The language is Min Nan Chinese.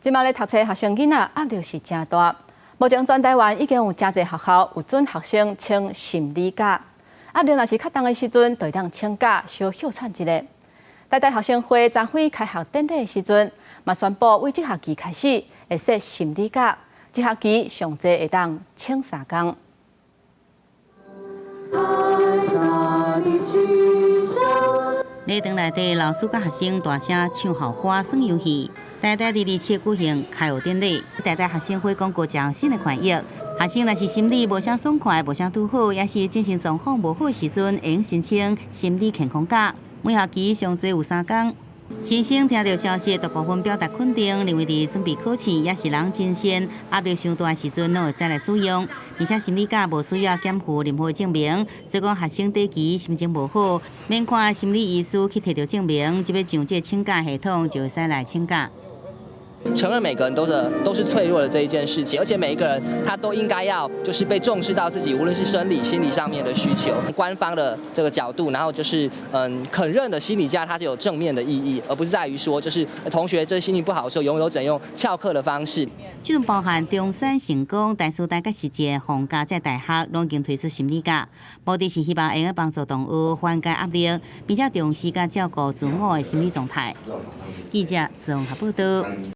這馬咧讀冊學生囡仔壓力是誠大，目前全台灣已經有誠濟學校有准學生請心理假，壓力若是較重的時陣，就會當請假小歇喘一下。台大學生會昨昏開學典禮的時陣，嘛宣布對這學期開始會設心理假，一學期上濟會當請3工。台大的氣象。禮堂內底老師佮學生大聲唱校歌、耍遊戲。台大227舉行開學典禮，台大學生會講過一項新的權益。學生若是心理無啥爽快、無啥拄好，抑是精神狀況無好的時陣，會用申請心理健康假。每學期上濟有3工。新生聽著消息，大部分表達肯定，認為佇準備考試，抑是人精神壓力傷大的時陣，攏會使來使用。而且心理假無需要檢附任何證明，所以講學生短期心情無好，免看心理醫師去提著證明，就欲上這請假系統就會使來請假。承認每個人都是脆弱的這一件事情，而且每一個人他都應該要就是被重視到自己，無論是生理、心理上面的需求。官方的這個角度，然後就是肯認的心理假，它是有正面的意義，而不是在於說就是同學這心情不好的時候，擁有怎用翹課的方式。這陣包含中山、成功、台師大佮實踐、皇家這大學，攏已經推出心理假，目的是希望會用幫助同學緩解壓力，並且重視佮照顧自我的心理狀態。記者綜合報道。